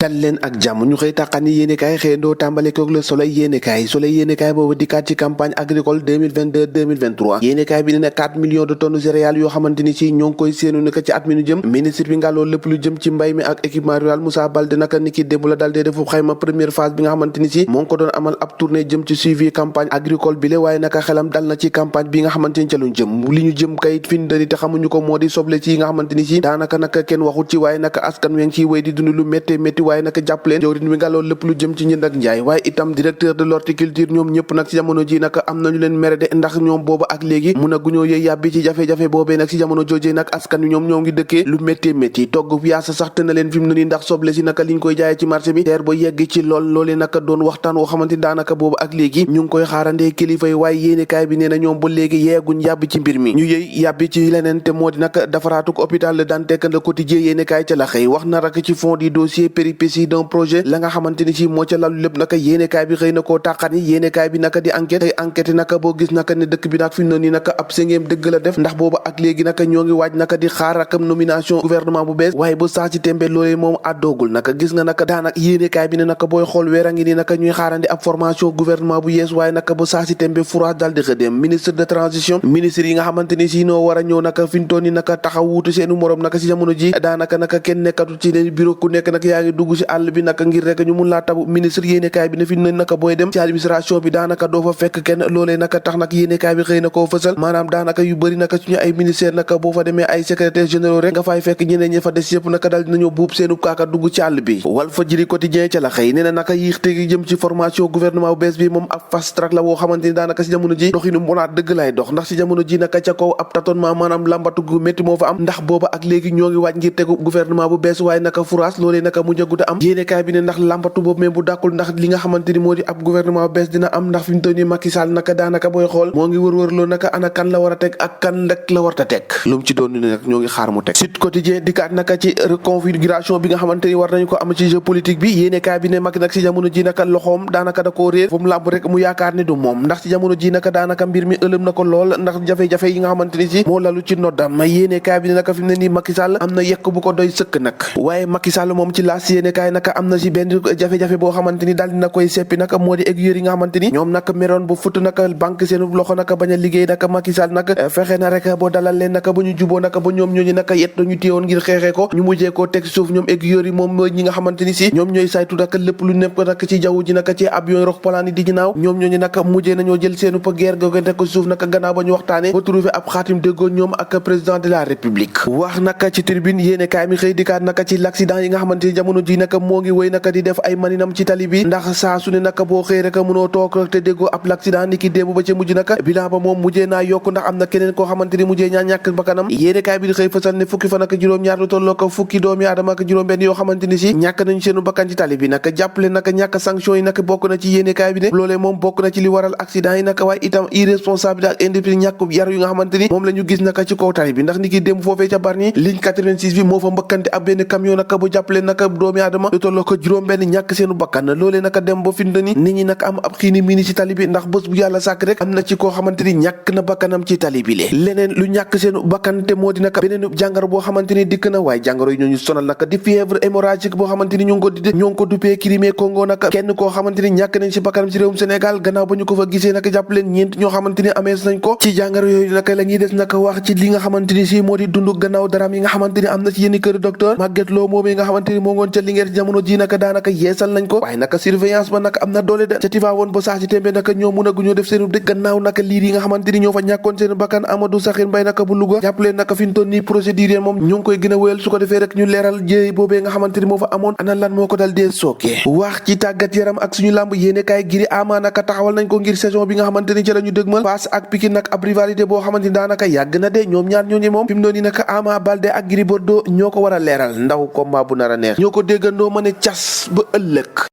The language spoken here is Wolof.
dal leen ak jàmm ñu xëy tàqani yéenekaay xëyandoo tàmbale koog Le Soleil yéenekaay boobu dikkaat ci campagne agricole 2022-2023 yéenekaay bi ne na 4 millions de tonnes céréales yoo xamante ni si ñoo ngi koy séenu naka ci at mi nu jëm ministre bi ngàlloo lépp lu jëm ci mbay mi ak équipement rural Moussa Baldé naka ni ki démb la dal dee defu xayma première phase bi nga xamante ni si moo ngi ko doon amal ab tournée jëm ci suivi campagne agricole bi le waaye naka xelam dal na ci campagne bi nga xamante ni ca luñ jëm li ñu jëm kayit fi ndëri te xamuñu ko moo di soble ci yi nga xamante ni si daanaka naka kenn waxut ci waaye naka askan wi ngi ciy wéy di dund lu métti waaye naka jàpp leen jawriñ wi ngàlloo lépp lu jëm ci njënd ak njaay waaye itam directeur de l'horticulture ñoom ñëpp nag ci jamono ji nag am nañu leen mere de ndax ñoom booba ak léegi mun a guñoo yëy yàbbi ci jafe-jafe boobee nag ci jamono joojee nag askan wi ñoom ñoo ngi dëkkee lu métti togg yaasa sax te na leen fi mu ne nii ndax soble si naka liñ koy jaayee ci marché bi teer ba yegg ci loolee naka doon waxtaan woo xamante ni daanaka booba ak léegi ñu ngi koy xaarandee kilifa yi waaye yéenekaay bi nee na ñoom ba léegi yeeguñ yàbbi ci mbir mi ñu yëy yàbbi ci leneen te moo di nag defaraatu ko hôpital Le Dantec Le Quotidien yéenekaay ca la xëy wax na rek ci fond du dossier péripéties d'un projet la nga xamante ni si moo ca lalu lépp naka yéenekaay bi xëy na koo tàqat ni yéenekaay bi naka di enquête naka boo gis naka ne dëkk bi nag fi mu ne nii naka ab sëngeem dëgg la def ndax booba ak léegi naka ñoo ngi waaj naka di xaar rakam nomination gouvernement bu bees waaye ba saa ci tembe loolee moom àddoogul naka gis nga naka daanaka yéenekaay bi ne naka booy xool weer a ngi nii naka ñuy xaarandi ab formation gouvernement bu yees waaye naka ba saa ci tembe fourage dal di xëdem ministre de transition ministre yi nga xamante ni si noo war a ñëw naka fi mu toll nii naka taxaw wuutu seenu morom naka si jamono ji daanaka naka kenn nekkatu ci leen bureau ku nekk nag yaa ngi dugg si àll bi naka ngir rek ñu mun laa tabu ministre yéenekaay bi ne fi ne naka booy dem ci administration bi daanaka doo fa fekk kenn loolee naka tax nag yéenekaay bi xëy na koo fësal maanaam daanaka yu bëri naka suñu ay ministère naka boo fa demee ay secrétaire généraux rek nga fay fekk ñeneen ñi fa des yëpp naka dal dinañoo buub seenu kaaka dugg ci àll bi Walfadjri quotidien ca la xëy nee na naka yéex te gi jëm ci formation gouvernement bu bees bi moom ab fast track la woo xamante ni daanaka si jamono ji doxinu mbonaat dëgg lay dox ndax si jamono ji naka ca kaw ab tâtonnement maanaam lambatu gu métti moo fa am ndax booba ak léegi ñoo ngi waaj ngir tegu gouvernement bu bees waaye naka furaas loolee naka mu jaguta am yéenekaay bi ne ndax lambatu boobu mais bu dàkkul ndax li nga xamante ni moo di ab gouvernement bu bees dina am ndax fi mu toll nii Macky Sall naka daanaka booy xool moo ngi wër-wërloo naka ana kan la war a teg ak kan rek la warta teg lu mu ci doon ni nag ñoo ngi xaar mu teg Sud Quotidien dikkaat naka ci reconfiguration bi nga xamante ni war nañu ko am ci jeu politique bi yéenekaay bi ne Macky nag si jamono ji naka loxoom daanaka da koo réer fu mu làmb rek mu yaakaar ni du moom ndax si jamono ji naka daanaka mbir mi ëlëm na ko lool ndax jafe-jafe yi nga xamante ni si moo lalu ci noddam yéenekaay bi ne naka fi mu ne nii Macky Sall am na yekk bu ko doy sëkk nag waaye Macky Sall moom ci laas yéenekaay naka am na si benn jafe-jafe boo xamante ni daal dina koy seppi naka moo di aiguilleurs yi nga xamante ni ñoom naka meroon ba futt naka banque seen loxo naka bañ a liggéey naka Macky Sall naka fexe na rek boo dalal leen naka ba ñu juboo naka ba ñoom ñooñu naka yet dañu téewoon ngir xeexee ko ñu mujjee koo teg suuf ñoom aiguilleurs yi moom mooy ñi nga xamante ni si ñoom ñooy saytu naka lépp lu nekk naka ci jaww ji naka ci avion roppalaan yi di ginnaaw ñoom ñooñu naka mujjee nañoo jël seenu pa guerre googu teg ko suuf naka gannaaw ba ñu waxtaane ba trouvé ab xaatim déggoo ñoom ak président de la république wax naka ci tribune yéene kaay mi xëy dikaat naka ci l'accident yi nga xamante ni jamono ji naka moo ngi wéy naka di def ay maninam ci tali bi ndax saa su ne naka boo xëy rek mënoo toog rek te déggoo ab l'accident ni ki démb ba ca mujj naka bilan ba moom mujjee naa yokk ndax am na keneen koo xamante ni mujjee ñaa ñàkk bakkanam yéene kaay bi di xëy fësal ne fukki fan ak juróom-ñaar lu tolloo ko fukki doomi aadama ak juróom-benn yoo xamante ni si ñàkk nañu seenu bakkan ci tali bi naka jàppale naka ñàkk sanction yi naka bokk na ci yéene kaay bi ne loolee moom bokk na ci li waral accident yi naka waaye itam irresponsabilité ak indiscipline ñàkk yar yu nga xamante ni moom la ñu gis naka ci kaw tali bi ndax ni ki démb foofee ca Bargny ligne 86 bi moo fa mbëkkante ab benn camion naka bu jàppale naka doomi aadama lu tolloo ko juróom-benn ñàkk seenu bakkan loolee naka dem ba finda ni nit ñi naka am ab xiini miini ci tali bi ndax bés bu yàlla sàkk rek am na ci koo xamante ni ñàkk na bakkanam ci tali bi leneen lu ñàkk seenu bakkan te moo di naka beneen jàngoro boo xamante ni dikk na waaye jàngoro yi ñooñu sonal naka di fièvre hémorragique boo xamante ni ñoo ngi ko duppee Crimée Congo naka kenn koo xamante ni ñàkk nañ ci bakkanam ci réewum Sénégal gannaaw ba ñu ko fa gisee naka jàpp leen ñeent ñoo xamante ni amees nañ ko ci jàngoro yooyu naka la ñuy des naka wax ci li nga xamante ni si moo di dund gannaaw daram yi nga xamante ni am na ci yenn kër docteur Maguette Lo moom yi nga xamante ni moo ngoon ca Linguère jamono ji naka daanaka yeesal nañ ko waaye naka surveillance ba naka am na doole de ca Tivaouane ba saa ci tembe naka ñoo mun a guñoo def seenu dëkk gannaaw naka liir yi nga xamante ni ñoo fa ñàkkoon seen bakkan Amadou Sakhir Mbaye naka bu Louga jàppaleen naka fi ñu toll nii procédure yi moom ñu ngi koy gën a wéyal su ko defee rek ñu leeral jéey boobee nga xamante ni moo fa amoon ana lan moo ko dal dee sooke wax ci tàggat yaram ak suñu làmb yéene kaay giri ama naka taxawal nañ ko ngir saison bi nga xamante ni ci la ñu dëgmal Fass ak Pikine nag ab rivalité boo xamante ni daanaka yàgg na de ñoom ñaar ñooñu moom fi mu doon nii naka Ama Baldé ak Gris Bordeaux ñoo ko war a leeral ndaw combat bu nar a neex ñoo ko déggandoo ma ne cas ba ëllëg